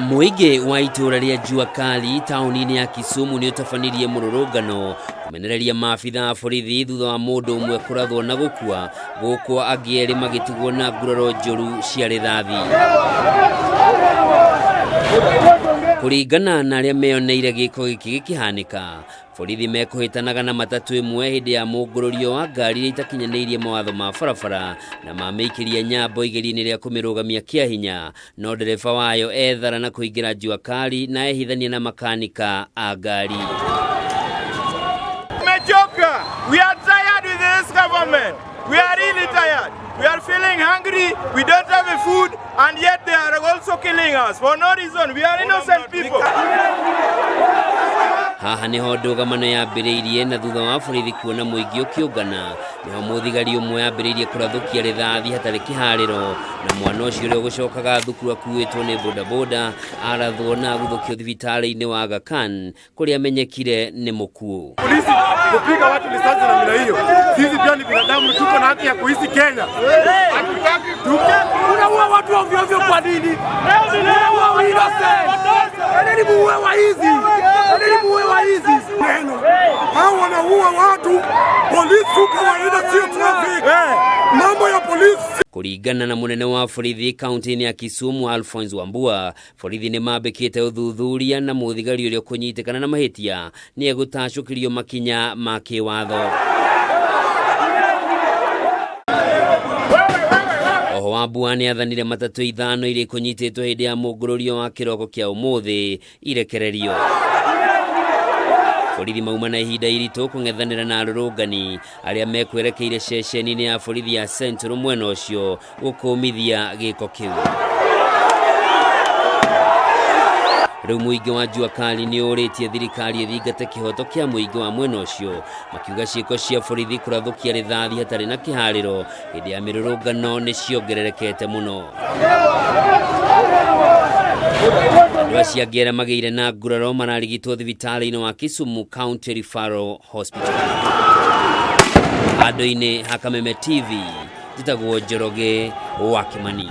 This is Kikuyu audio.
Mũingĩ wa itũũra rĩa Jua Kali taũni-inĩ ya Kisumu nĩ ũtabanirie mũrũrũngano kũmenereria maabitha a borithi thutha wa mũndũ ũmwe kũrathwo na gũkua gũkũ angĩ erĩ magĩtigwo na nguraro njũru cia rithathi. Kũringana na arĩa meyoneire gĩko gĩkĩ gĩkĩhanĩka, borithi mekũhĩtanaga na matatũ ĩmwe hĩndĩ ya mũngũrũrio wa ngari iria itakinyanĩirie mawatho ma barabara na mamĩikĩria nyambo igeria-inĩ rĩa kũmĩrũgamia kĩa hinya, no ndereba wayo ethara na kũingĩra Jua Kali na ehithania na makanika a ngari. Tumechoka. We are tired with this government. We are really tired. We are feeling hungry. We don't have a food, and yet they are also killing us for no reason. We are innocent people. Haha nĩho ndũgamano yambĩrĩirie na thutha wa borithi kuona mũingĩ ũkĩũngana nĩho mũthigari ũmwe ambĩrĩirie kũrathũkia rithathi hatarĩ kĩharĩro na mwana ũcio ũrĩa ũgũcokaga thukuru akuĩtwo nĩ bodaboda arathwo na aguthũkio thibitarĩ-inĩ wa Aga Khan kũrĩa amenyekire nĩ mũkuũ. Polisi kupiga watu risasi namna hiyo, sisi pia ni binadamu, tuko na haki ya kuishi Kenya. Unaua watu ovyo ovyo kwa nini? Unaua innocent. Endeni muue waizi. Endeni muue waizi. Neno hao wanaua watu, polisi tu kawaida, sio traffic. Mambo ya polisi Kũringana na mũnene wa borithi kaunti-inĩ ya Kisumu Alphonse Wambua, borithi nĩ mambĩkĩte ũthuthuria na mũthigari ũrĩa ũkũnyitĩkana na mahĩtia nĩ egũtacũkĩrio makinya ma kĩwatho. Oho Wambua nĩ athanire matatũ ithano iria ikũnyitĩtwo hĩndĩ ya mũngũrũrio wa kĩroko kĩa ũmũthĩ irekererio. Borithi mauma na ihinda iritũ kũng'ethanĩra na arũrũngani arĩa mekwerekeire ceceni-inĩ ya borithi ya Central mwena ũcio gũkũmithia gĩko kĩu. Rĩu mũingĩ wa Jua Kali nĩ ũrĩtie thirikari ĩthingate kĩhoto kĩa mũingĩ wa mwena ũcio, makiuga ciĩko cia borithi kũrathũkia rithathi hatarĩ na kĩharĩro hĩndĩ ya mĩrũrũngano nĩ ciongererekete mũno. Andũ acio angĩ arĩa magĩire na nguraro mararigitwo thibitarĩ-inĩ wa Kisumu County Referral Hospital. Handũ-inĩ ha Kameme TV, njĩtagwo Njoroge wa Kĩmani.